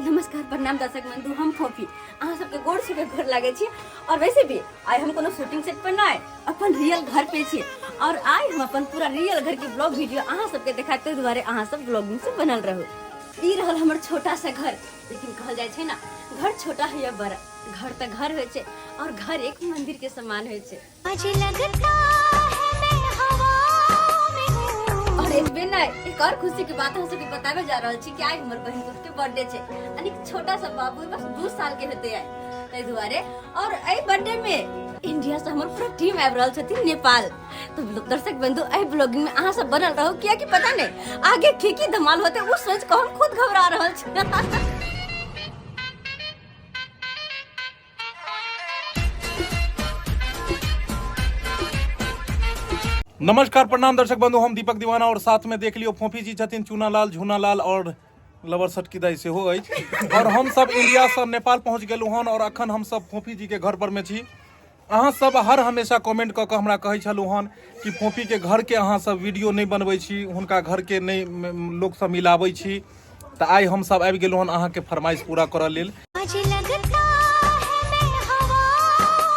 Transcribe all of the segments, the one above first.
नमस्कार प्रणाम दर्शक बंधु, हम फोफी अहाँ सबके गोर छू के गोर लागै छी। और वैसे भी आइ हम कोनो शूटिंग सेट पर नहि, अपन रियल घर पे छी और आइ हम अपन पूरा रियल घर के ब्लॉग वीडियो अहाँ सबके देखायब, ताहि दुआरे अहाँ सब ब्लॉगिंग से बनल रहू। ई रहल हमर छोटा सा घर, लेकिन कहल जाइ छै ना, घर छोटा है या बड़ा, घर तऽ घर होइ छै और घर एक मंदिर के समान होइ छै। आज लगता है मैं हवा में हूँ। और एतबे नहि, एक और खुशी के बात हम सबके बताबे जा रहल छी कि आइ हमर बहिन के बर्थडे छै, यानी छोटा सा बाबू बस 2 साल के हेतै आइ, ताहि दुआरे। और एहि बर्थडे में इंडिया से हमर पूरा टीम आबि रहल छथिन नेपाल। तो दर्शक बंधु, एहि ब्लॉगिंग में अहाँ सब बनल रहू, कियाकि पता नहीं आगे की की धमाल होते, उ सोच के हम खुद घबरा रहल छी। नमस्कार प्रणाम दर्शक बंधु, हम दीपक दीवाना और साथ में देख लियो फोफी जी छथिन, चूनालाल झूनालाल और लवर सटकी दाई सेहो अछि। और हम सब इंडिया से नेपाल पहुंच गेलहुँ हन और अखन हम सब फोफी जी के घर पर में छी। अहाँ सब हर हमेशा कमेंट कऽ कऽ हमरा कहै छलहुँ हन कि फोफी के घर के अहाँ सब वीडियो नहि बनबै छी, हुनका घर के नहि लोक सब मिलाबै छी। तऽ आइ हम सब आबि गेलहुँ हन अहाँके फरमाइश पूरा करऽ लेल। आज लगता है मैं हवा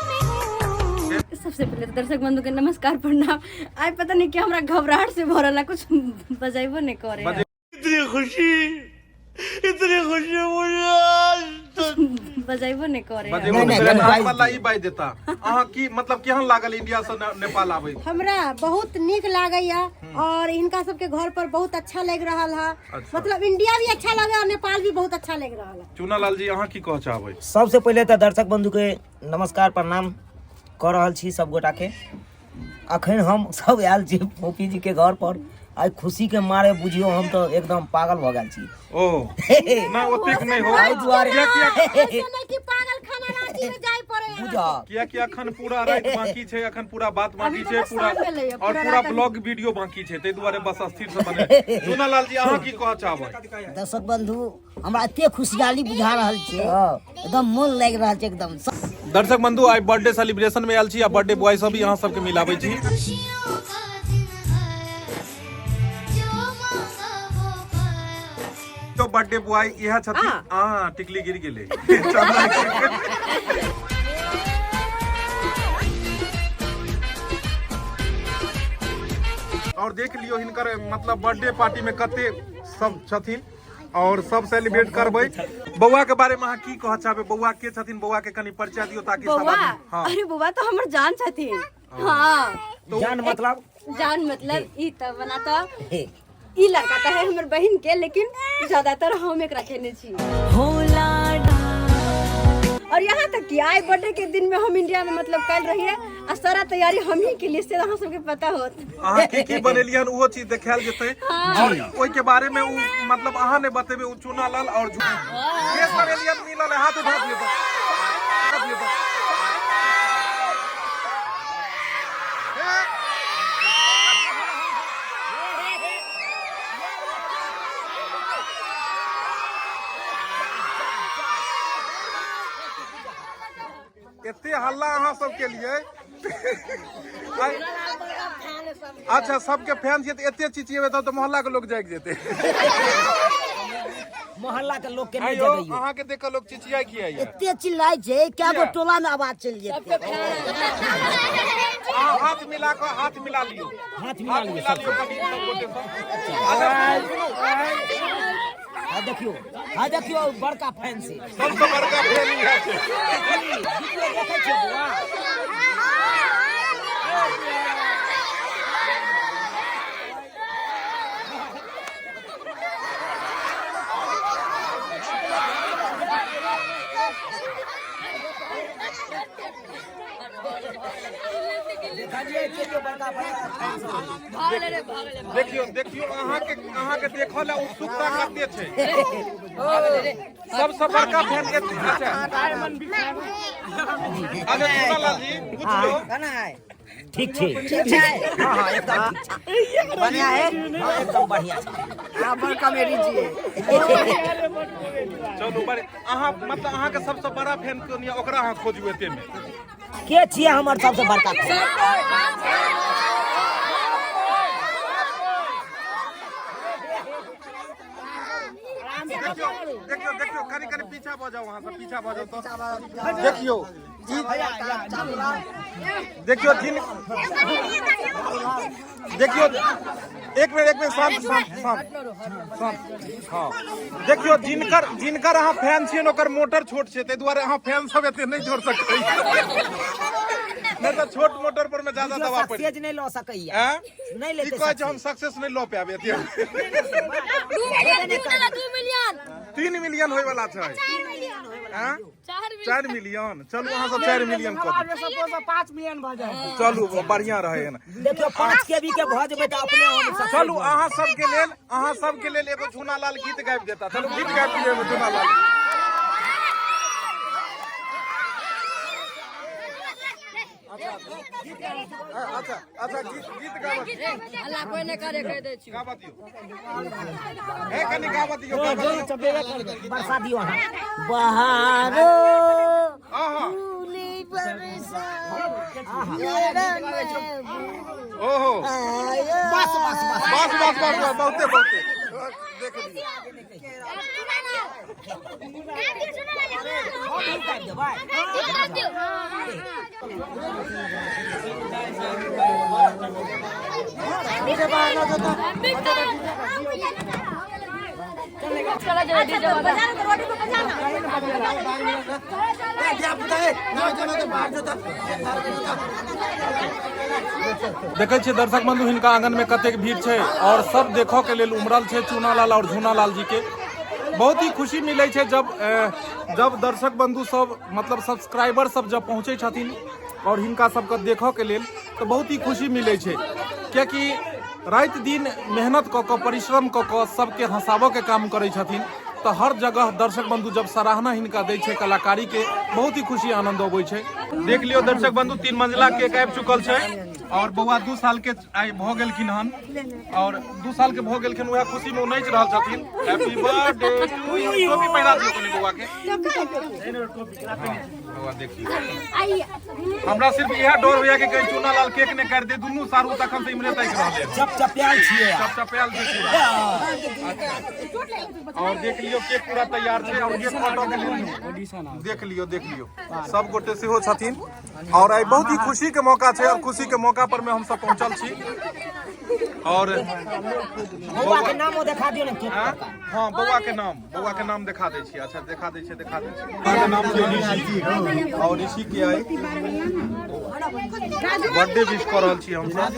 में हूँ। सबसे पहले तो दर्शक बंधु के नमस्कार प्रणाम। आइ पता नहीं कि हमरा घबराहट से भरल है, कुछ बजेबो नहीं करे। इतनी खुशी, इतनी खुशी मुझे आज तक बजेबो नहीं करे। बजेबो नहि, नहि नहि, करे। कनि अहाँ बाजि वाला दियौ। ई बाजि देता। अहाँ की मतलब केहन लागल इंडिया से नेपाल आबै? हमरा बहुत नीक लागैया और हिनका सबके घर पर बहुत अच्छा लागि रहल है। अच्छा। मतलब इंडिया भी अच्छा लगे और नेपाल भी बहुत अच्छा लागि रहल है। चूनालाल जी, अहाँ की कहऽ चाहबै? सबसे पहिले तऽ दर्शक बंधु के नमस्कार प्रणाम कऽ रहल छी सब गोटा के। अखन हम सब आयल छी फोफी जी के घर पर। आइ खुशी के मारे बुझियो हम तऽ एकदम पागल भऽ गेल छी। ओ ना, ओतेक नहि हो। एहि दुआरे किया किया ऐसे नहीं कि पागल खाना रांची में जाय पड़े। बुझह किया किया अखन पूरा राति बाकी छै, अखन पूरा बात बाकी अभी छै, तऽ बस पूरा साँझ भेलैए, और पूरा पूरा राति ब्लॉग वीडियो बाकी छै, ताहि दुआरे बस स्थिर से बने। चूनालाल जी, अहाँ की कहऽ चाहबै? दर्शक बंधु, हमरा एते खुशहाली बुझा रहल छै, एकदम मोन लागि रहल छै एकदम। दर्शक बंधु, आइ बर्थडे सेलिब्रेशन में आयल छी आ बर्थडे बॉय सब भी अहाँ सबके मिलाबै छी। खुशियों का दिन आया है, जो मांगा वो पाया है। तो बर्थडे बॉय इएह छथिन। आ टिकली गिर गेलै। और देख लियो हिनकर मतलब बर्थडे पार्टी में कते सब छथिन और सब सेलिब्रेट करबै। बौआ के बारे में अहाँ की कहऽ चाहबै? बौआ के छथिन? बौआ के कनि परिचय दियौ ताकि सब बौआ आदमी। हाँ। अरे बौआ तो हमर जान छथिन। हाँ, जान मतलब? जान मतलब ई तऽ बना तऽ ई लड़का तऽ है हमर बहिन के, लेकिन ज्यादातर हम एकरा खेने छी। और यहाँ तक कि आइ बर्थडे के दिन में हम इंडिया में मतलब कल रहिए आ सारा तैयारी हम ही के लिए, से अहाँ सबके पता होत। अहाँ की की बनेलियन ओहो चीज देखायल जेतै और ओहि के बारे में उ मतलब अहाँ नहि बतेबै, उ चूनालाल और के सब एलियन मिलल है, हाथ उठा दियौ तऽ। उठा दियौ तऽ। एते हल्ला अहाँ सब के लिए। अच्छा, सबके फैन छियै तऽ एते चिचिएबै तब तऽ मोहल्ला के लोग जागि जेतै। मोहल्ला के लोग के नहीं आइयो जगैयो। अहाँ के देख के लोग चिचिया किया ये? एते चिल्लाइ छै, कए गो टोला में आवाज चलि जेतै। अहाँ हाथ मिला कऽ हाथ मिला लियौ, हाथ मिला हाथ लियौ मिला सब। लियौ कनि सब गोटे सब। अच्छा, सुनू, हाँ देखियो, हाँ देखियो, बड़का फैन से सबसँ बड़का फैन इएह छै। वीडियो देखै छियै बौआ? देखलियै कते बड़का बड़का फैन सब। देखियो देखियो, अहाँके देखऽ लए उत्सुकता कते छै। सबसँ बड़का फैन एते। अच्छा अच्छा, चूनालाल जी, पूछ लियौ। ठीक छै, ठीक छै, हाँ हाँ, एकदम ठीक छै, बढ़िया है। हाँ, एकदम बढ़िया छै। बड़ कॉमेडी छियै। चलू, बड़े अहाँ मतलब अहाँके सबसँ बड़ा फैन कोन यऽ, ओकरा अहाँ खोजू एते मे। के छियै हमर सबसे बड़का फैन? देखियो देखियो देखियो, कनि कनि पीछा भऽ जाउ, अहाँ सब पीछा भऽ जाउ। तऽ देखियो ई, देखियो जिन, देखियो, एक मिनट एक मिनट, शांत शांत शांत शांत। हाँ, देखियो, जिनकर जिनकर अहाँ फैन छियै, ओकर मोटर छोट छै, ताहि दुआरे अहाँ फैन सब एते नहि जोड़ सकै, नहि तऽ छोट मोटर पर में ज्यादा दबाव पड़ि सक्सेस नहि लऽ सकैया। आँय? नहि ई लेतै। कहै छै हम सक्सेस नहि लऽ पायब एते। 2 मिलियन, 2 मिलियन। 3 मिलियन होय वाला छै। आँय? 4 मिलियन। चलू, अहाँ सब 4 मिलियन कऽ दियौ। 5 मिलियन भऽ जाए। चलू, बढ़िया रहे ने। देखियौ, 5 के बी के भऽ जेबै तऽ अपने हम success। चलू, अहाँ सबके लेल, अहाँ सबके लेल एगो झूना लाल गीत गाबि देता। चलू, गीत गाबि दियौ एगो झूना लाल। अच्छा अच्छा, गीत गीत गाबऽ। अल्लाह कोई नहि करे, कहि दै छी। गाबऽ दियौ हे, कनि गाबऽ दियौ, गाबऽ दियौ। बरसा दियौ अहाँ बहारो। आहा। फूली बरसा मेरा महबूब ओहो। आया। बस बस बस। बस बस बस बस, बहुते बहुते देख लियौ। हम गाबि देबै। बजा ना, रोटी को बजा ना। देखै छियै दर्शक बंधु, हिनका आंगन में कतेक भीड़ छै और सब देखऽ के लेल उमड़ल छै चूनालाल और झूनालाल जी के। बहुत ही खुशी मिलै छै जब जब दर्शक बंधु सब, मतलब सब्सक्राइबर सब जब पहुँचै छथिन और हिनका सबके देखऽ के लेल, तऽ बहुत ही खुशी मिलै छै, कियाकि राति दिन मेहनत कऽ कऽ, परिश्रम कऽ कऽ सबके हंसाबऽ के काम करै छथिन। तऽ हर जगह दर्शक बंधु जब सराहना हिनका दै छै कलाकारी के, बहुत ही खुशी आनंद अबै छै। देख लियौ दर्शक बंधु, 3 मंजिला केक आबि चुकल छै और बौआ 2 साल के आइ भऽ गेलखिन हन और 2 साल के भऽ गेलखिन, वएह खुशी में ओ नाचि रहल छथिन। Happy birthday to you. टोपी पहिरा दियौ कनि बौआ के। हाँ, बौआ देखियौ, हमरा सिर्फ इएह डर होइया कि कहीं चूना लाल केक नहि काटि दे। दुनू सारू तखन से इम्हरे ताकि रहल है। चप चपायल छियै। चप चपायल छै पूरा। अच्छा। और देख लियौ, केक पूरा तैयार छै और केक काटऽ के लेल देख लियौ, देख लियौ, सब गोटे सेहो छथिन और आइ बहुत ही खुशी के मौका छै और खुशी के मौका पर में हम सब पहुंचल छी और बौआ के नामो देखा दियौ ने केक हाँ? पर का। हाँ, बौआ के नाम, बौआ के नाम देखा दै छी। अच्छा, देखा दै छी, देखा दै छी। बौआ के नाम छै ऋषि और ऋषि के आइ बर्थडे विश कऽ रहल छी हमसब।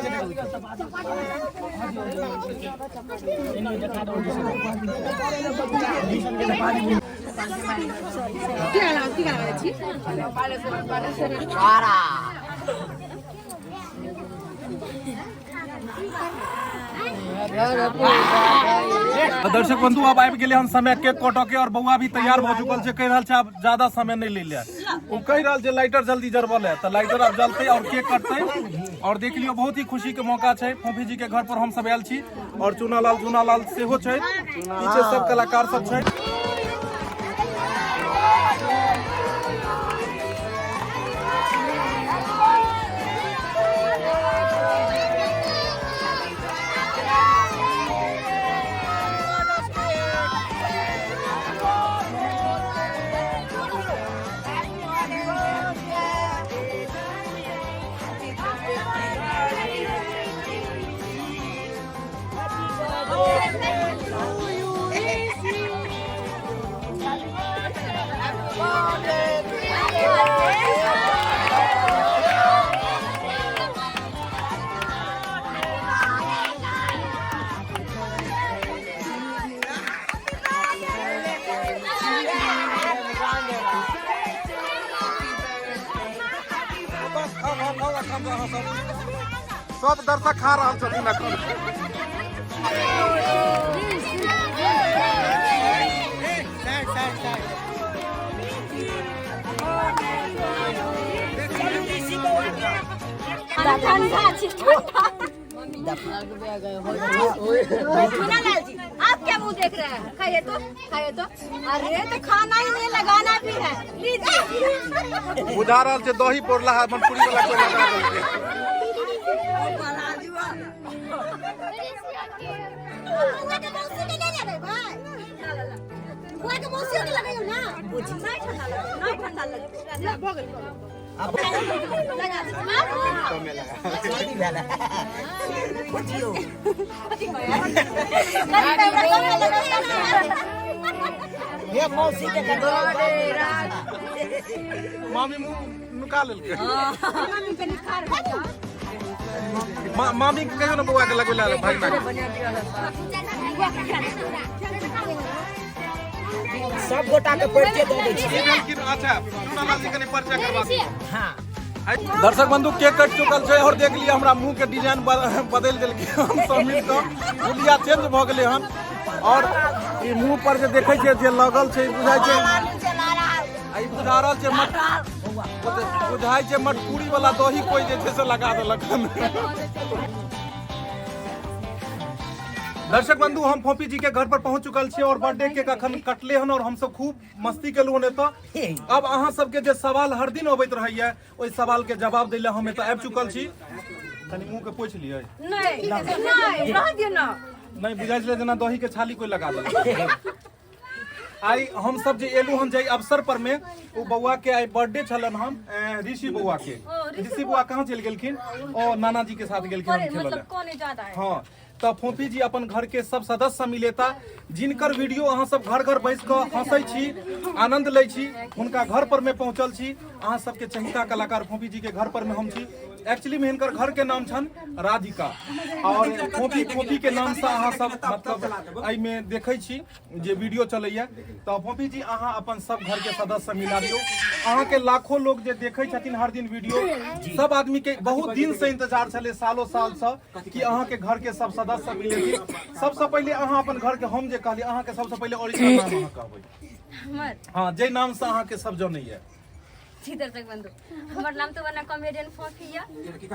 तऽ दर्शक बंधु, आब आबि गेलै हन समय केक कटऽ के और बौआ भी तैयार भऽ चुकल छै। कहि रहल छै आब ज्यादा समय नहि लै ले। ओ कहि रहल छै लाइटर जल्दी जरबऽ ले। तऽ लाइटर आब जलतै और केक कटतै। और देख लियौ, बहुत ही खुशी के मौका छै। फोफी जी के घर पर हम सब आयल छी और चूनालाल झूनालाल सेहो छै, पीछे सब कलाकार सब छै। बस, खाओ खाओ खाओ। एखन अहाँ सब सब दर्शक खा रहल छथिन एखन। ठंडा छी, ठंडा। लाल जी, आप क्या मुंह देख रहे हैं? खाइए तो, खाइए तो। अरे, तो खाना ही नहीं, लगाना भी है, लीजिए। बुझा रहल छै दही पौरला है, मनपुरी वाला कोई लगा देलकै। ला, ला, ला। बुआ के मौसियो के लगैयो ना। नहीं ठंडा लगतै, नहीं ठंडा लगतै। भऽ गेल। लगा दे। शादी भेल है। बुझियौ। कनी तऽ हमरा कमे लगतै। हे मौसी के कटोरा। मामी मुंह नुका लेलकै। मामी के कहियो ने बौआ के लगबै ला भाई माँ। सब गोटा के परिचय दऽ दै छी। भेलखिन। अच्छा, चूनालाल जी, कनि परिचय करबा दियौ। हाँ। दर्शक बंधु, केक कटि चुकल छै और देख लिअ, हमरा मुंह के डिजाइन बदलि देलकै। हम सब मिल कऽ हुलिया चेंज भऽ गेलै हन और ई मुंह पर जे देखै छियै जे लगल छै, ई बुझाइ छै आ ई बुझा रहल छै मट बुझाइ छै मटकूरी वाला दही कोई जे छै से लगा देलक हन। दर्शक बंधु, हम फोपी जी के घर पर पहुंच चुकल छी और बर्थडे केक अखन कटले हन और हमसब खूब मस्ती केलहुँ हन एतऽ। अब अहाँ सबके जे सवाल हर दिन अबैत रहैया, ओहि सवाल के जवाब दै लए हम एतऽ आबि चुकल छी। कनि मुंह के पोछि लियै। नहीं नहीं, रह दियौ ना। नहि बुझाइ छलै जेना दही के छाली कोई लगा देलक। आइ हम सब जे एलू हन जाहि अवसर पर में, ओ बौआ के आइ बर्थडे छलन हन, ऋषि बौआ के। ऋषि बौआ कहाँ चलि गेलखिन? ओ नाना जी के साथ गेलखिन हन खेलऽ मतलब लए। कौन ज्यादा है? हाँ, तऽ फोफी जी अपन घर के सब सदस्य से मिलेता, जिनकर वीडियो अहाँ सब घर घर बैस कऽ हंसै छी, आनंद लै छी, हुनका घर पर में पहुंचल छी। अहाँ सबके चहिता कलाकार फोफी जी के घर पर में हम छी। एक्चुअली में हिनकर घर के नाम छन राधिका और फोफी। फोफी के नाम से अहाँ सब मतलब एहिमे देखै छी जे वीडियो चलैया। तऽ फोफी जी, अहाँ अपन सब घर के सदस्य से मिला दियौ। अहाँ के लाखों लोग जे देखै छथिन हर दिन वीडियो, सब आदमी के बहुत दिन से इंतजार छलै, सालों साल से, कि अहाँ के घर के सब सदस्य से मिलेथिन। सबसे पहिले अहाँ अपन घर के, हम जे कहली, अहाँ के सबसे पहिले ओरिजिनल नाम अहाँ कहबै। हमर? हाँ, जे नाम से अहाँ के सब जनैया। जी दर्शक बंधु, हमर नाम तो बना कॉमेडियन फोफी या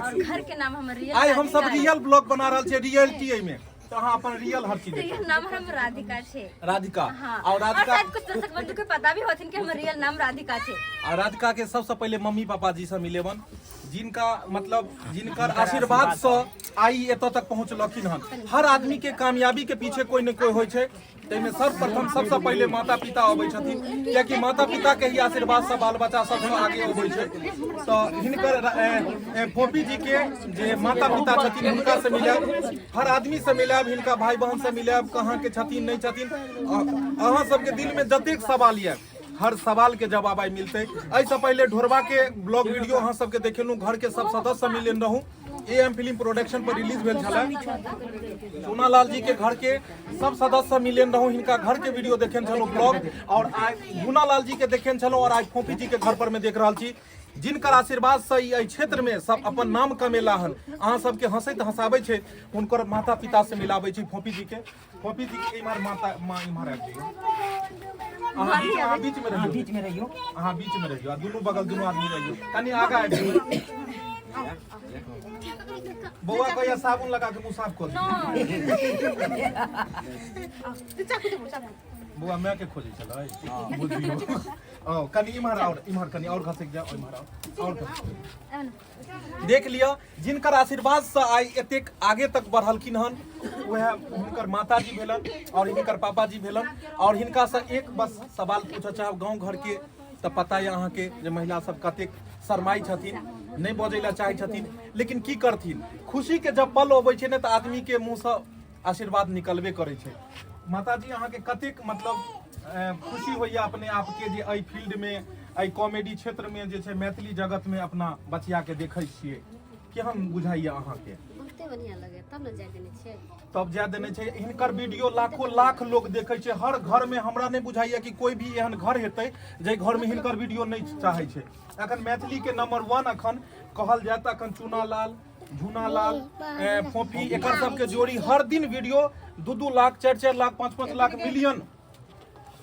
और घर के नाम हमर रियल आइ हम सब राधिका। रियल ब्लॉग बना रहल छियै, रियलिटी एहिमे, तऽ अहाँ अपन रियल हर चीज रियल देखियौ। नाम हम राधिका छै। राधिका। हाँ। और राधिका और शायद कुछ दर्शक बंधु के पता भी होथिन कि हमर रियल नाम राधिका छै। आ राधिका के सबसे पहिले मम्मी पापा जी से मिलेबन, जिनका मतलब जिनकर आशीर्वाद से आई एतऽ तक पहुँचलखिन हन। हर आदमी के कामयाबी के पीछे कोई ने कोई होइ छै, ताहिमे सर्वप्रथम सबसे पहिले माता पिता अबै छथिन, कियाकि माता पिता के ही आशीर्वाद से बाल बच्चा सबसे आगे अबै छै। तऽ हिनकर फोपी जी के जे माता पिता छथिन, हुनका से मिलायब, हर आदमी से मिलायब, हिनका भाई बहन से मिलायब, कहाँ के छथिन, नहि छथिन। अहाँ सबके दिल में जतेक सवाल यऽ, हर सवाल के जवाब आइ मिलतै। एहिसँ पहिले ढोरबा के ब्लॉग वीडियो अहाँ सबके देखेलहुँ, घर के सब सदस्य से मिलेन रहूँ, ए एम फिल्म प्रोडक्शन पर रिलीज भेल छलै। सोनालाल जी के घर के सब सदस्य से मिलेन रहूँ, हिनका घर के वीडियो देखेन छलहुँ ब्लॉग, और आइ गुनालाल जी के देखेन छलहुँ और आइ फोफी जी के घर पर में देख रहल छी, जिनकर आशीर्वाद से ई एहि क्षेत्र में सब अपन नाम कमेला हन, अहाँ सबके हंसैत हंसाबै छै, हुनकर माता पिता से मिलाबै छी फोफी जी के। फोफी जी के इम्हर माता माँ, इम्हर आबि जइयौ अहाँ। बीच, अहाँ बीच में रहियौ। बीच में रहियो। अहाँ बीच में रहियौ आ दुनू बगल दुनू आदमी रहियौ। कनि आगा आबि जइयौ। बौआ कहिया साबुन लगा के मुंह साफ कऽ दियौ। बौआ माय के खोजै छलै, बुझियौ। ओ कनि इम्हर और इम्हर कनि और घसकि जाओ, इम्हर आओ और घसकि। देख लिअ, जिनकर आशीर्वाद से आइ एतेक आगे तक बढ़लखिन हन, वएह हुनकर माताजी भेलन और हिनकर पापाजी भेलन। और हिनका से एक बस सवाल पूछऽ चाहब, गाँव घर के तऽ पता यऽ अहाँके जे महिला सब कतेक शरमाइ छथिन, नहि बजै लए चाहै छथिन, लेकिन की करथिन, खुशी के जब पल अबै छै ने तऽ आदमी के मुँहसँ आशीर्वाद निकलबे करै छै। माताजी, अहाँके कतेक मतलब खुशी होइया अपने आपके जे एहि फील्ड में, एहि कॉमेडी क्षेत्र में जे छै, मैथिली जगत में अपना बचिया के देखै छियै, केहन बुझाइया अहाँके? बहुते बढ़िया लगे, तब ने जाय देने छियै। तब जाय देने छै। हिनकर वीडियो लाखों लाख लोग देखै छै हर घर में। हमरा नहि बुझाइया कि कोई भी एहन घर हेतै जाहि घर में हिनकर वीडियो नहि चाहै छै। अखन मैथिली के नंबर 1 अखन कहल जाय तऽ अखन चूनालाल, झूनालाल, फोफी, एकर सबके जोड़ी हर दिन वीडियो 2-2 लाख, 4-4 लाख, 5-5 लाख, मिलियन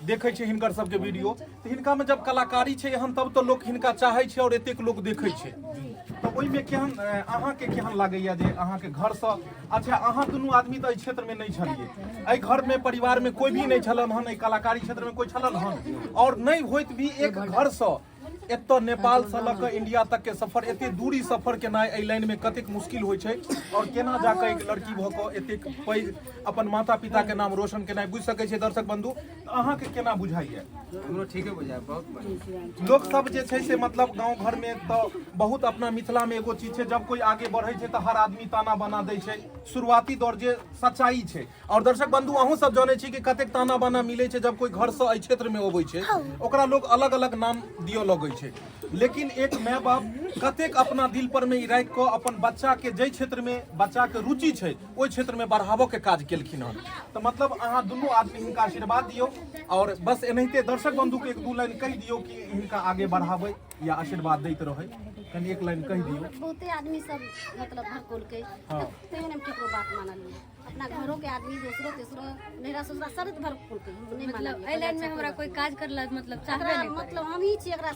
देखै छै हिनकर सबके वीडियो। तऽ हिनका में जब कलाकारी छै एहन, तब तऽ लोक हिनका चाहै छै और एतेक लोक देखै छै। तऽ ओहिमे केहन अहाँके केहन लागैया जे अहाँके घरसँ? अच्छा, अहाँ दुनू आदमी तऽ एहि क्षेत्रमे नहि छलियै, एहि घरमे परिवारमे कोई भी नहि छलन हन, एहि कलाकारी क्षेत्रमे कोई छलन हन, और नहि होइत भी एक घरसँ एतऽ नेपालसँ लऽ कऽ इंडिया तक के सफर, एते दूरी सफर केनाइ एहि लाइन में कतेक मुश्किल होइ छै और केना जाकऽ एक लड़की भऽ कऽ एतेक पैघ अपन माता पिता के नाम रोशन केनाइ, बुझि सकै छै दर्शक बंधु। तऽ अहाँके केना बुझाइए? हमरो ठीके बुझाय, बहुत बढ़िया। लोक सब जे छै से मतलब गाँव घर में तऽ बहुत अपना मिथिला में एगो चीज छै, जब कोई आगे बढ़ै छै तऽ हर आदमी ताना बना दै छै, शुरुआती दौर जे सच्चाई छै। और दर्शक बंधु अहूँ सब जानै छी कि कतेक ताना बाना मिलै छै जब कोई घर से एहि क्षेत्र में अबै छै, ओकरा लोग अलग अलग नाम दिअ लगै छै। लेकिन एक माय बाप कतेक अपना दिल पर में ई राखि कऽ अपन बच्चा के जाहि क्षेत्र में बच्चा के रुचि छै ओहि क्षेत्र में बढ़ाबऽ के काज केलखिन हन। तऽ मतलब अहाँ दुनू आदमी हिनका आशीर्वाद दियौ और बस एनाहिते दर्शक बंधु के एक दू लाइन कहि दियौ कि हिनका आगे बढ़ाबै या आशीर्वाद दैत रहै, कनि एक लाइन कहि दियौ। बहुते आदमी सब मतलब भड़कौलकै, तैयो नहि हम केकरो बात मानलियै। अपना घरों के आदमी, दोसरो तेसरो, नैहरा ससुरा सब भड़कौलकै, हम नहि मतलब मानलियै। एहि लाइन में हमरा कोई काज करला मतलब चाहबे एकरा नहि करै। मतलब हम ही छी एकरा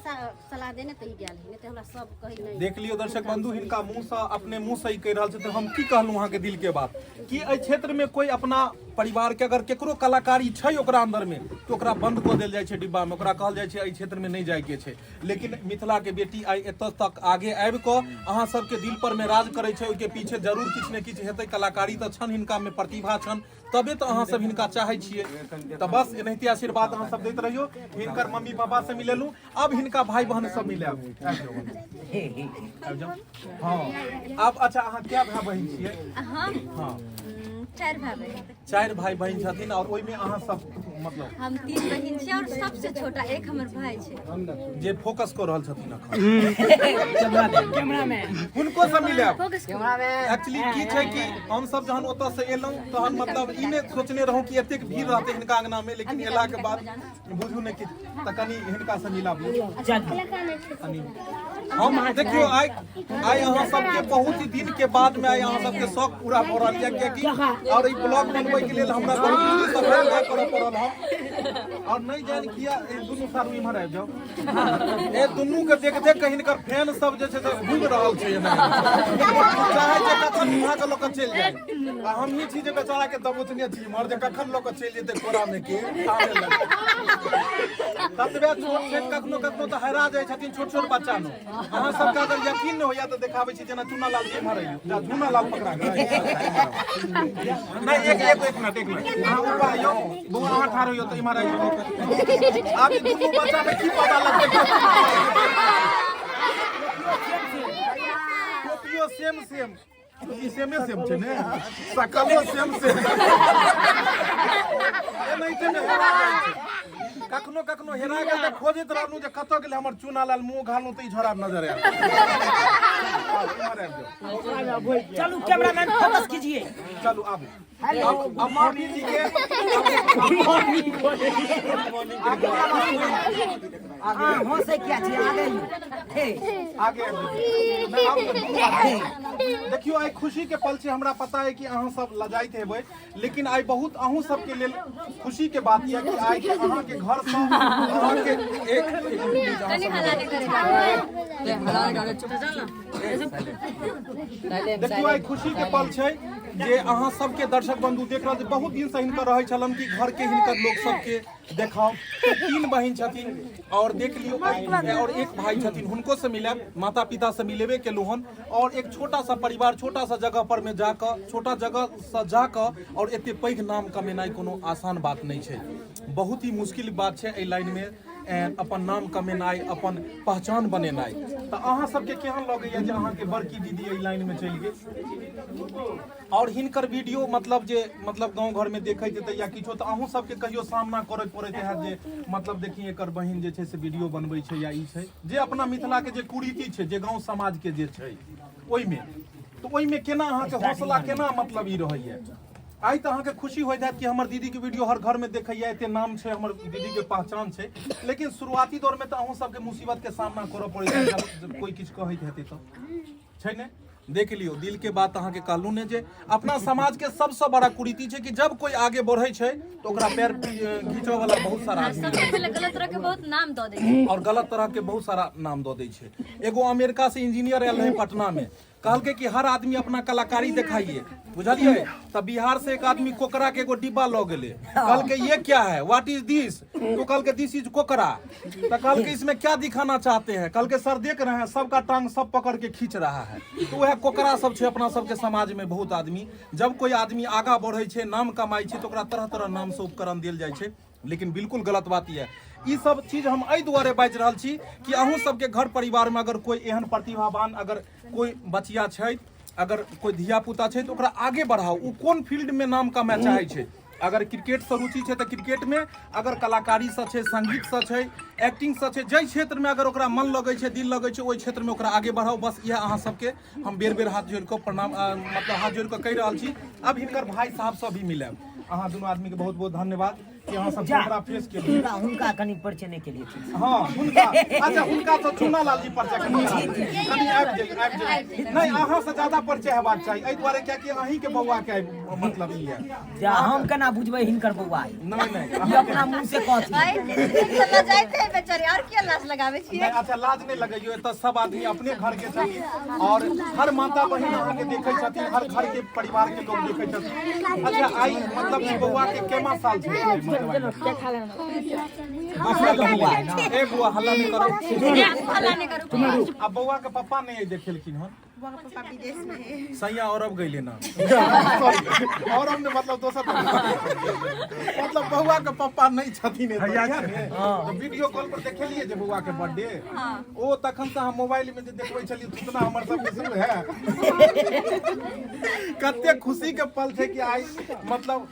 सलाह देने तऽ ई गेल, नहि तऽ हमरा सब कहै नहि। देख लियौ दर्शक बंधु, हिनका मुँह सँ अपने मुँह सँ ई कहि रहल छथिन। हम की कहलहुँ अहाँके दिल के बात कि एहि क्षेत्र में कोई अपना परिवार के अगर केकरो कलाकारी छै ओकरा अंदर में तऽ ओकरा बंद कऽ देल जाइ छै डिब्बा में, ओकरा कहल जाइ छै एहि क्षेत्र में नहि जाय के छै। लेकिन मिथिला के बेटी आइ एतऽ तक आगे आबि कऽ अहाँ सबके दिल पर में राज करै छै, ओहिके पीछे जरूर किछु ने किछु हेतै। कलाकारी तऽ छनि हिनका में, प्रतिभा छनि, तबे तऽ अहाँ सब हिनका चाहै छियै। तऽ बस एनाहिते आशीर्वाद अहाँ सब दैत रहियौ। हिनकर मम्मी पापा से मिलेलहुँ, अब हिनका भाई बहन सब मिलायब। आबि जाउ। हँ आब अच्छा, अहाँ कए भाई बहिन छियै? हम हँ चारि भाई बहिन। चारि भाई बहिन छथिन और ओहिमे अहाँ सब मतलब? हम 3 बहिन छी और सबसे छोटा एक हमर भाई छै जे फोकस कऽ रहल छथिन अखन। हुनको से मिलायब। एक्चुअली की छै कि हम सब जहन ओतऽ से एलहुँ तहन मतलब ई नहि सोचने रहौं कि एतेक भीड़ रहतै हिनका अंगना में, लेकिन एला के बाद बुझू ने कि तऽ कनि हिनका से मिलाबू कनि। हम देखियौ आइ आइ अहाँ सबके बहुत ही दिन के बाद में आइ अहाँ सबके शौक पूरा भऽ रहल यऽ, कियाकि और ई ब्लॉग बनबै के लेल हमरा बहुत दूरी सफर तय करऽ पड़ल हन। और नहि जानि किया ई दुनू सारू इम्हर आबि जाउ, ए दुनू के देख देख के हिनकर फैन सब जे छै से घुमि रहल छै, एना चाहै छै कखन उठा के लऽ कऽ चलि जाय। आ हमही छी जे बेचारा के दबोचने छी इम्हर जे कखन लऽ कऽ चलि जेतै कोरा में के आबै लग। ततबे छोट छै, कखनो कखनो तऽ हेरा जाइ छथिन छोट छोट बच्चा नो। अहाँ सबके अगर यकीन नहि होइया तऽ देखाबै छी, जेना चूना लाल के इम्हर अइयौ, जा चूना लाल पकड़ा गेल। नहि, एक एक एक मिनट एक मिनट, अहाँ ऊपर अइयौ बौआ, अहाँ ठाढ़ होइयौ तऽ इम्हर अइयौ। आब ई दुनू बच्चा के की पता लगतै? टोपियो सेम सेम, ई सेमे सेम छै ने, सकलो सेम सेम। एनाहिते ने हेरा जाइ छै कखनो कखनो। हेरा गेल तऽ खोजैत रहलहुँ जे कतऽ गेलै हमर चूना लाल। मुँह घालहुँ तऽ ई झोरा नजर आयल। आउ, इम्हर आबि जाउ। चलू कैमरामैन फोकस कीजिए। चलू आबू। अब अब मम्मी जी के हाँ हंसै किया छी? आगे हे आगे आबि जाउ। नहि, आब तऽ दुनू आदमी। देखियौ आइ खुशी के पल छै। हमरा पता है कि अहाँ सब लजाइत हेबै, लेकिन आइ बहुत अहूँ सबके लेल खुशी के बात यऽ कि आइ के अहाँके घर सँ अहाँके एक एक मिनट, अहाँ कनि सब हला नहि करै। देखियौ आइ खुशी के पल छै जे अहाँ सबके दर्शक बंधु देख रहल छी। बहुत दिन से हिनकर रहै छलन कि घर के हिनकर लोक सबके देखाउ। तऽ 3 बहिन छथिन और देख लियौ, और एक भाई छथिन, हुनको से मिलायब, माता पिता से मिलेबे केलहुँ हन। और एक छोटा सा परिवार छोटा सा जगह पर में जाकऽ, छोटा जगह से जाकऽ और एते पैघ नाम कमेनाइ कोनो आसान बात नहि छै। बहुत ही मुश्किल बात छै एहि लाइन में अपन नाम कमेनाइ, अपन पहचान बनेनाइ। तऽ अहाँ सबके केहन लगैया जे अहाँके बड़की दीदी एहि लाइन में चलि गेल और हिनकर वीडियो मतलब जे मतलब गाँव घर में देखैत हेतै या किछो, तऽ अहूँ सबके कहियो सामना करय पड़ैत हैत जे मतलब देखी एकर बहिन जे छै से वीडियो बनबै छै या ई छै जे अपना मिथिला के जे कुरीति छै, जे गाँव समाज के जे छै ओहिमे, तऽ ओहिमे केना अहाँके हौसला केना मतलब ई रहैया? आइ तऽ अहाँके खुशी होइत हैत कि हमर दीदी के वीडियो हर घर में देखैया, एते नाम छै, हमर दीदी के पहचान छै। लेकिन शुरुआती दौर में तऽ अहूँ सबके मुसीबत के सामना करऽ पड़ैत हैत जब कोई किछु कहैत हेतै तऽ छै ने? देख लियौ, दिल के बात अहाँके कहलहुँ ने जे अपना समाज के सबसँ बड़ा कुरीति छै कि जब कोई आगे बढ़ै छै तऽ ओकरा पैर घीचऽ वाला बहुत सारा आदमी सबसे पहिले गलत तरह के बहुत नाम दऽ दै छै और गलत तरह के बहुत सारा नाम दऽ दै छै। एगो अमेरिका से इंजीनियर आयल रहै पटना में, कहलकै कि हर आदमी अपना कलाकारी देखाइए, बुझलियै? तऽ बिहार से एक आदमी कोकरा के एगो डिब्बा लऽ गेलै। कहलकै ये क्या है, what is दिस? तो कहलकै दिस is कोकरा। तऽ कहलकै इसमें क्या दिखाना चाहते हैं? कहलकै सर देख रहे हैं सबका टांग सब पकड़ के खींच रहा है। तऽ वएह कोकरा सब छै अपना सबके समाज में। बहुत आदमी जब कोई आदमी आगा बढ़ै छै, नाम कमाइ छै, तऽ ओकरा तरह तरह नाम से उपकरण देल जाइ छै, लेकिन बिल्कुल गलत बात यऽ। ई सब चीज हम एहि दुआरे बाजि रहल छी कि अहूँ सबके घर परिवार में अगर कोई एहन प्रतिभावान अगर कोई बचिया छै, अगर कोई धिया पुता छै, तऽ ओकरा आगे बढ़ाउ। ओ कोन फील्ड में नाम कमाए चाहै छै, अगर क्रिकेट से रुचि छै तऽ क्रिकेट में, अगर कलाकारी से छै, संगीत से छै, एक्टिंग से छै, जाहि क्षेत्र में अगर ओकरा मन लगै छै, दिल लगै छै, ओहि क्षेत्र में ओकरा आगे बढ़ाउ। बस इएह अहाँ सबके हम बेर बेर हाथ जोड़ि कऽ प्रणाम, मतलब हाथ जोड़ि कऽ कहि रहल छी। अब हिनकर भाई साहब से भी मिलब। अहाँ दुनू आदमी के बहुत बहुत धन्यवाद कि अहाँ सब हमरा फेस केलिए। हुनका हुनका कनि परिचय नहि केलिए ठीक। हाँ, हुनका, अच्छा, हुनका तो चुना लाल जी परिचय कनि कनि आबि जाइए, आबि जाइए। नहि, अहाँ से ज्यादा परिचय हेबाक चाही, एहि दुआरे कियाकि अहीं के बौआ के मतलब ई है। जा, हम केना बुझबै हिनकर बौआ है? नहि नहि, ई अपना मुंह से कहथिन। लजाइते है बेचारे, और किया लाज लगाबै छियै? नहि, अच्छा, लाज नहि लगैयो। एतऽ सब आदमी अपने घर के छथिन और हर माता बहिन अहाँके देखै छथिन, हर घर के परिवार के लोग देखै छथिन। अच्छा, आई मतलब ई बौआ के केमा साल छै? ए बौआ, हल्ला नहि करू। हल्ला नहि करू। आ बौआ के पप्पा नहि देखेलखिन हन? सैया अरब गइले ना, अरब ने मतलब दोसर, मतलब बौआ के पप्पा नहीं छथिन एतऽ, इएह ने? तऽ वीडियो कॉल पर देखेलिए जे बौआ के बर्थडे, ओ तखन से हम मोबाइल में जे देखबै छलियै तुतना हमर सबके शुरू है। कते खुशी के पल छै कि आई मतलब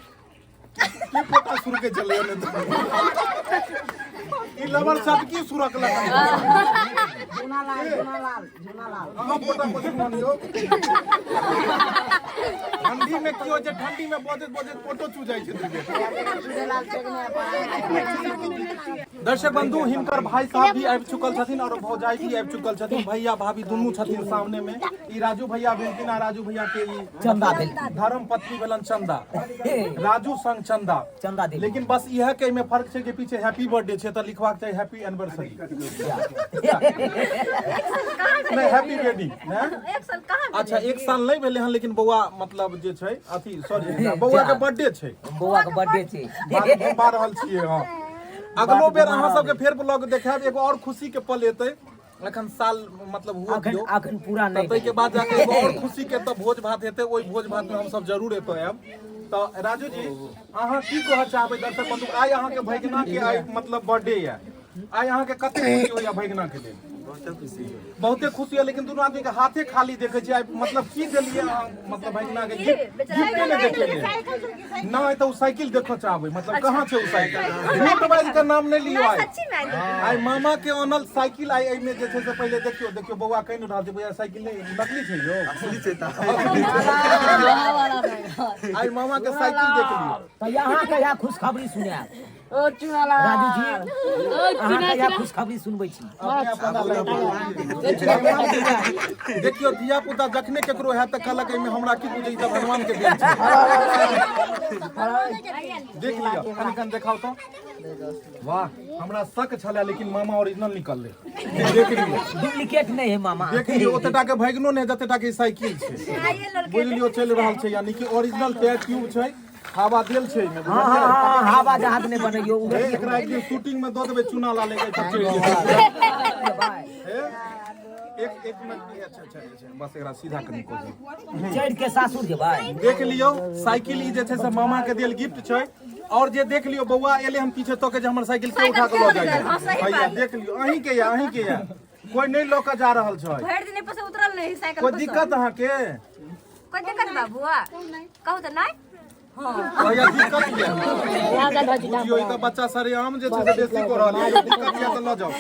की फोटा शुरू के चले ने ई लवर सब की सुरक लगा। झुनालाल, झुनालाल, झुनालाल। अहाँ फोटा पोछू मानियो। ठंडी में की होइ छै? ठंडी में बजैत बजैत फोटो चू जाइ छै। दर्शक बंधु, हिनकर भाई साहब भी आबि चुकल छथिन और भौजाई भी आबि चुकल छथिन। भैया भाभी दुनू छथिन सामने में। ई राजू भैया भेलखिन आ राजू भैया के ई चंदा भेल, धर्म पत्नी भेलन चंदा, राजू संग चंदा, चंदा देवी। लेकिन बस इएह के एहिमे फर्क छै कि पीछे हैप्पी बर्थडे छै तऽ लिखबाक चाही हैप्पी एनिवर्सरी, नहि हैप्पी वेडिंग। एक साल कहाँ? अच्छा, एक साल नहि भेलै हन, लेकिन बौआ मतलब जे छै अथी, सॉरी, बौआ के बर्थडे छै। बौआ के बर्थडे छै। बात घुमा रहल छियै। हँ, अगलो बेर अहाँ सबके फेर ब्लॉग देखायब, एगो और खुशी के पल एतै। एखन साल मतलब हुआ अखन दियौ। अखन पूरा तऽ नहि। ताहिके बाद जाके एगो और खुशी के तऽ भोज भात हेतै, ओहि भोज भात में हमसब जरूर एतऽ आयब। तऽ राजू जी, अहाँ की कहऽ चाहबै दर्शक बंधु? आइ अहाँके भगिना के आइ मतलब बर्थडे यऽ, आइ अहाँके कते खुशी होइया भगिना के लेल? बहुते खुशी होइया, लेकिन दुनू आदमी के हाथे खाली देखै छियै आइ, मतलब की देलियै अहाँ मतलब भगिना के गिफ्ट? गिफ्टे नहि देखेलियै। नहि तऽ ओ साइकिल देखऽ चाहबै, मतलब कहाँ छै ओ साइकिल? झूठ बाजि के नाम नहि लियौ। आइ सच्ची में आइ मामा के आनल साइकिल आइ एहिमे जे छै से पहिले देखियौ, देखियौ, बौआ कहि नहि रहल छै। बौआ, साइकिल नहि नकली छै यौ? असली छै तऽ। आइ मामा के साइकिल देख लियौ। तऽ यहाँ कहिया खुशखबरी सुनायब राजू जी? अहाँ कहिया खुशखबरी सुनबै छी? अपने पता लग देखियौ, धिया पुता जखने केकरो हैत तऽ कहलक एहिमे हमरा की बुझै, ई तऽ भगवान के देन छै। देख लिअ, कनि कनि देखाउ तऽ। वाह, हमरा शक छलै लेकिन मामा ओरिजिनल निकललै। देख लियौ, डुप्लीकेट नहि है मामा। देख लियौ, ओतेटा के भैगनो नहि जतेटा के ई साइकिल छै, बुझि लियौ चलि रहल छै, यानी कि ओरिजिनल टायर ट्यूब छै, हवा देल छै एहिमे। हाँ हाँ हाँ, हवा जहाज नहि बनैयौ। हे, एकरा एक दिन शूटिंग में दऽ देबै चूना लाल, एक चलि जेतै। हे, एक एक मिनट, अच्छा अच्छा अच्छा, बस एकरा सीधा कनि कऽ दियौ। चढ़ि के सासुर जेबै। देख लियौ साइकिल, ई जे छै से मामा के देल गिफ्ट छै। और जे देख लियौ, बौआ एले हम पीछे तके जे हमर साइकिल के उठा के लऽ जाइए। हाँ, सही भैया बात। देख लियौ, अहीं के या, अहीं के या, कोई नहीं लऽ के जा रहल छै। भरि दिन पर से उतरल नहीं साइकिल कोई पर से। दिक्कत अहाँके? कोई दिक्कत बाबुआ, कहू तऽ नहि? हाँ। भैया, दिक्कत ये बुझियौ, ई तऽ बच्चा सरेआम जे छै से बेसी कऽ रहल है। दिक्कत ये तऽ लऽ जाउ।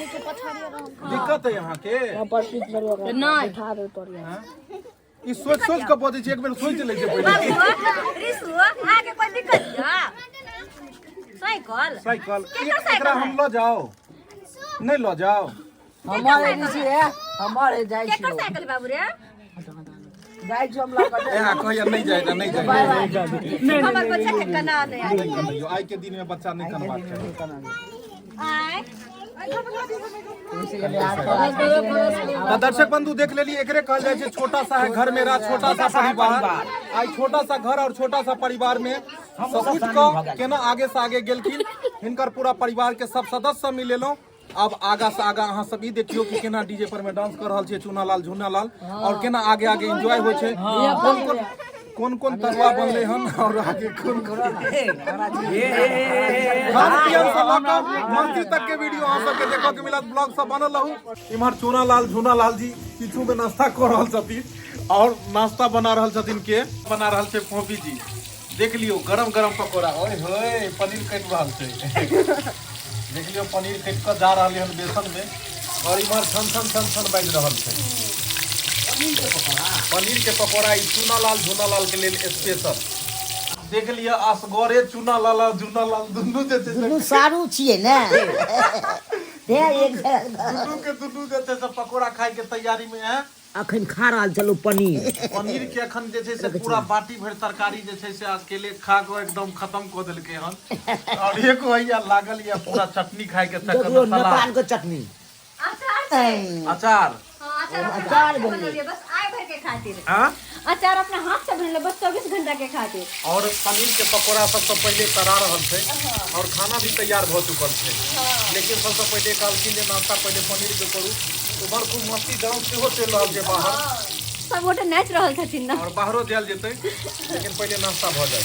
दिक्कत है अहाँके? नहीं। ई सोच सोच के बजै छै, एक बेर सोच लै छै पहिले। बाबुआ रिसु, अहाँके कोई दिक्कत या साइकिल? साइकिल केकर साइकिल एकरा हम लऽ जाउ? नहि लऽ जाउ? हमारे ऋषि है, हमारे जाइ केकर छी। साइकिल बाबू रे? जाइ छी हम लऽ कऽ। ए कहैया नहि जाय, नहि जाय। हमर बच्चा के कना नहि आइ। नहि कनैयौ, आइ के दिन में बच्चा नहि कनबाक चाही। आइ तऽ दर्शक बंधु देख लेली, एकरे कहल जाइ छै छोटा सा है घर मेरा छोटा सा परिवार। आइ छोटा सा घर और छोटा सा परिवार में सब उठि कऽ केना आगे से आगे गेलखिन, हिनकर पूरा परिवार के सब सदस्य से मिलेलहुँ। अब आगा से आगा अहाँ सब ई देखियो कि केना डीजे पर में डांस कर रहल छै चूनालाल झूनालाल और केना आगे आगे एंजॉय होइ छै, कोन कोन कोन कोन तरुआ बनलै हन और आगे कोन कोन खान पियन से लऽ कऽ मस्ती तक के वीडियो अहाँ सबके देखऽ के मिलत। ब्लॉग सब बनल रहू। इम्हर चूनालाल झूनालाल जी किछु में नाश्ता कऽ रहल छथिन और नाश्ता बना रहल छथिन, के बना रहल छै फोफी जी। देख लियौ गरम गरम पकौड़ा, ओए होए पनीर कटि रहल छै। देख लियौ पनीर कटि कऽ जा रहल हन बेसन में और इम्हर छन छन छन छन बाजि रहल छै पनीर के पकौड़ा। ई चूनालाल झूनालाल के लेल स्पेशल। देख लिअ असगरे चूनालाल आ झूनालाल दुनू जे छै से दुनू सारू छियै ने, तें एक जगह दुनू के दुनू जे छै से पकौड़ा खाय के तैयारी में है। अखन खा रहल छलहुँ पनीर। पनीर के अखन जे छै से पूरा बाटी भरि तरकारी जे छै से अकेले खा कऽ एकदम खत्म कऽ देलकै हन और एगो हैया लागल यऽ पूरा चटनी खाय के चक्कर देखियौ में सलाद। नेपाल के चटनी। अचार छै। अचार। हाँ, अचार अपना अचार हाथ से बनलै। बनौलियै, बस आइ भर के खातिर। हाँ? अचार अपना हाथ से बनौलियै, बस 24 घंटा के खातिर। और पनीर के पकौड़ा सबसे पहिले तरा रहल छै और खाना भी तैयार भऽ चुकल छै, लेकिन सबसे पहिले कहलखिन जे नाश्ता पहिले पनीर के करू। उम्हर खूब मस्ती डांस सेहो चलि रहल छै बाहर, सब गोटे नाचि रहल छथिन ने। और बाहरो जायल जेतै, लेकिन पहिले नाश्ता भऽ जाय।